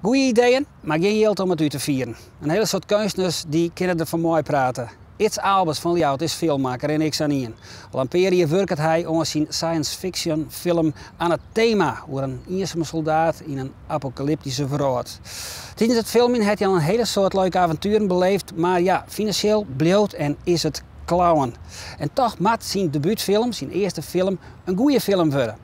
Goeie ideeën, mar gjin jild om it út te fieren. In hiele soad keunstners dy kinne der fan meiprate. Ids Aalbers fan Ljouwert is filmmakker en ek sa'n ien. Al in pear jier wurket hy oan syn science fiction film Anathema oer in iensume soldaat yn in apokalyptyske wrâld. Tidens it filmjen hat hy al in hiele soad leuke aventueren beleefd, mar ja, finansjeel bliuwt en is it klauwen. En toch moat syn debútfilm, syn earste film, in goeie film wurde.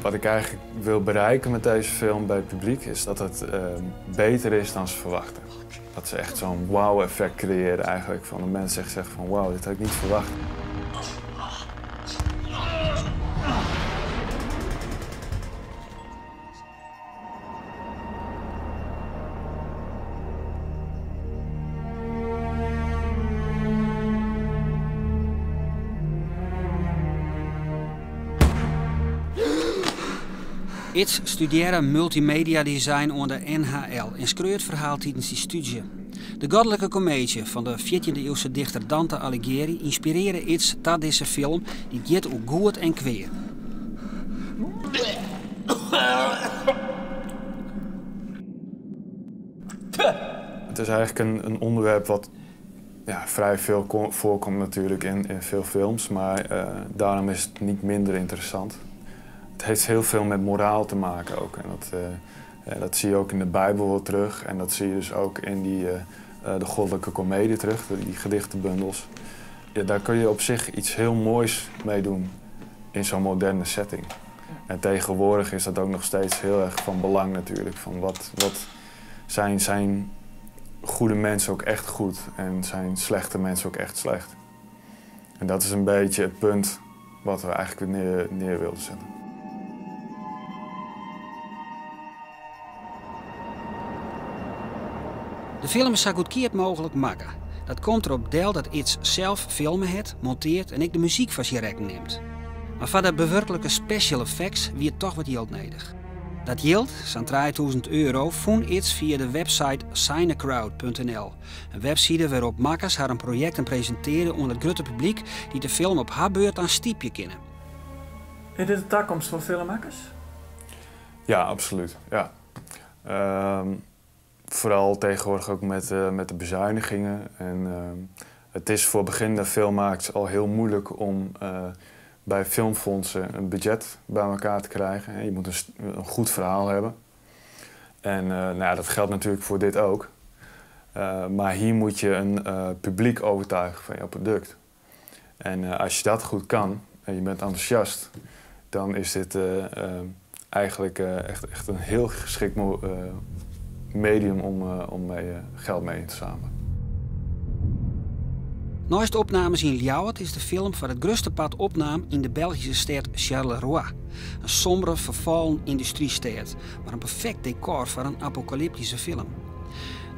Wat ik eigenlijk wil bereiken met deze film bij het publiek is dat het beter is dan ze verwachten. Dat ze echt zo'n wow-effect creëren eigenlijk. Van de mensen echt zeggen van wow, dit had ik niet verwacht. Ids studearre multimedia design oan de NHL en skreau it ferhaal tidens dy stúdzje. De Godlike Komeedzje fan de fjirtjinde-iuwse dichter Dante Alighieri ynspirearre Ids ta dizze film dy't giet oer goed en kwea. Het is eigenlijk een onderwerp wat ja, vrij veel voorkomt natuurlijk in veel films, maar daarom is het niet minder interessant. Het heeft heel veel met moraal te maken ook. En dat zie je ook in de Bijbel wel terug. En dat zie je dus ook in de Goddelijke Komedie terug, die gedichtenbundels. Ja, daar kun je op zich iets heel moois mee doen in zo'n moderne setting. En tegenwoordig is dat ook nog steeds heel erg van belang natuurlijk. Van wat zijn goede mensen ook echt goed en zijn slechte mensen ook echt slecht. En dat is een beetje het punt wat we eigenlijk neer wilden zetten. De film is zo goedkeard mogelijk makke. Dat komt erop del dat Ids zelf filmen het, monteert en ik de muziek van zijn rekken neemt. Maar voor de bewurkelijke special effects wie het toch wat geld nodig. Dat geld, zo'n 3000 euro, vond Ids via de website cinecrowd punt N L. Een website waarop makkers haar projecten presenteren onder het grote publiek die de film op haar beurt aan stiepje kennen. Is dit de toekomst voor filmmakers? Ja, absoluut. Ja. Vooral tegenwoordig ook met de bezuinigingen. En het is voor beginnende filmmakers al heel moeilijk om bij filmfondsen een budget bij elkaar te krijgen. Je moet een goed verhaal hebben. En dat geldt natuurlijk voor dit ook. Maar hier moet je een publiek overtuigen van jouw product. En als je dat goed kan en je bent enthousiast, dan is dit eigenlijk echt een heel geschikt medium om geld mee in te zamelen. Naast opnames in Ljouwert is de film voor het grootste pad opname in de Belgische stad Charleroi. Een sombere, vervallen industriestad, maar een perfect decor voor een apocalyptische film.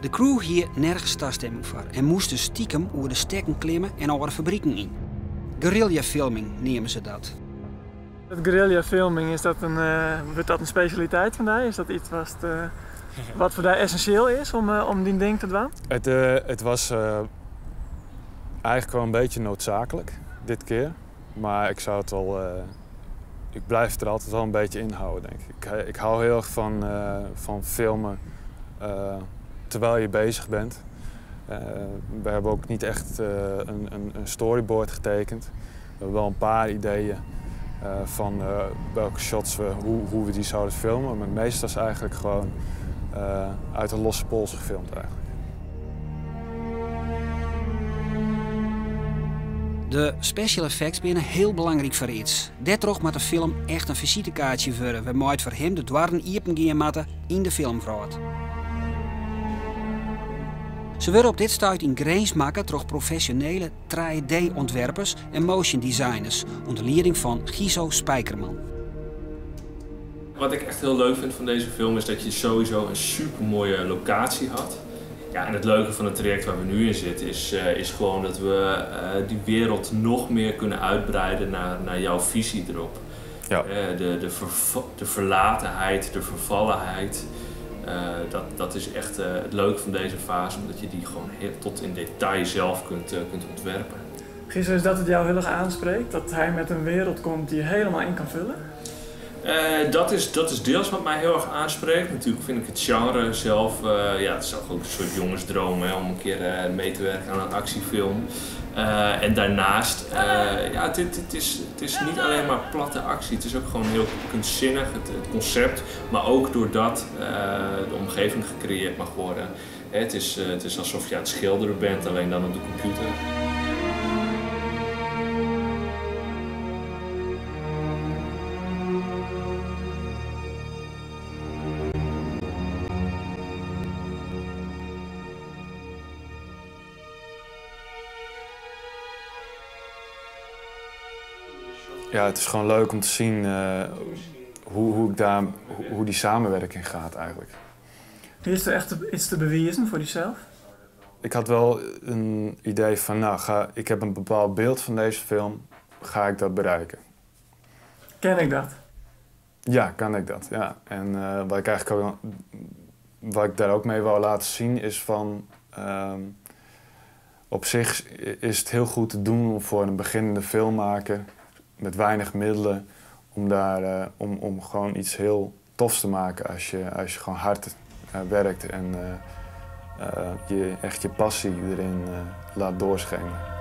De crew hier nergens toestemming voor en moest dus stiekem over de stekken klimmen en over de fabrieken in. Guerrilla filming nemen ze dat. Het guerrilla filming, wordt dat een specialiteit van die? Is dat iets wat voor die essentieel is om die ding te doen? Het was eigenlijk wel een beetje noodzakelijk dit keer. Maar ik zou het wel, ik blijf het er altijd wel een beetje in houden, denk ik. Ik hou heel erg van filmen terwijl je bezig bent. We hebben ook niet echt een storyboard getekend. We hebben wel een paar ideeën van welke shots we, hoe, hoe we die zouden filmen. Maar meestal is eigenlijk gewoon uit de losse pols gefilmd eigenlijk. De special effects binnen heel belangrijk voor iets. Daardoor moet de film echt een visitekaartje worden, waarmee het voor hem de dwarren iepen gaan moeten in de filmvraat. Ze worden op dit stuit in Grins maken door professionele 3D-ontwerpers en motion designers onder leiding van Giso Spijkerman. Wat ik echt heel leuk vind van deze film is dat je sowieso een supermooie locatie had. En het leuke van het traject waar we nu in zitten is gewoon dat we die wereld nog meer kunnen uitbreiden naar jouw visie erop. De verlatenheid, de vervallenheid. Dat, dat is echt het leuke van deze fase, omdat je die gewoon heel, tot in detail zelf kunt, kunt ontwerpen. Giso, is dat het jou heel erg aanspreekt? Dat hij met een wereld komt die je helemaal in kan vullen? Dat is deels wat mij heel erg aanspreekt. Natuurlijk vind ik het genre zelf, ja, het is ook een soort jongensdroom, hè, om een keer mee te werken aan een actiefilm. En daarnaast, ja, het is niet alleen maar platte actie, het is ook gewoon heel kunstzinnig, het concept. Maar ook doordat de omgeving gecreëerd mag worden. Het is alsof je aan het schilderen bent, alleen dan op de computer. Ja, het is gewoon leuk om te zien hoe die samenwerking gaat eigenlijk. Is er echt iets te bewijzen voor jezelf? Ik had wel een idee van, ik heb een bepaald beeld van deze film, ga ik dat bereiken? Ken ik dat? Ja, kan ik dat, ja. En wat ik eigenlijk ook, wat ik daar ook mee wou laten zien is van, op zich is het heel goed te doen om voor een beginnende filmmaker met weinig middelen om gewoon iets heel tofs te maken als je gewoon hard werkt en je echt je passie erin laat doorschemeren.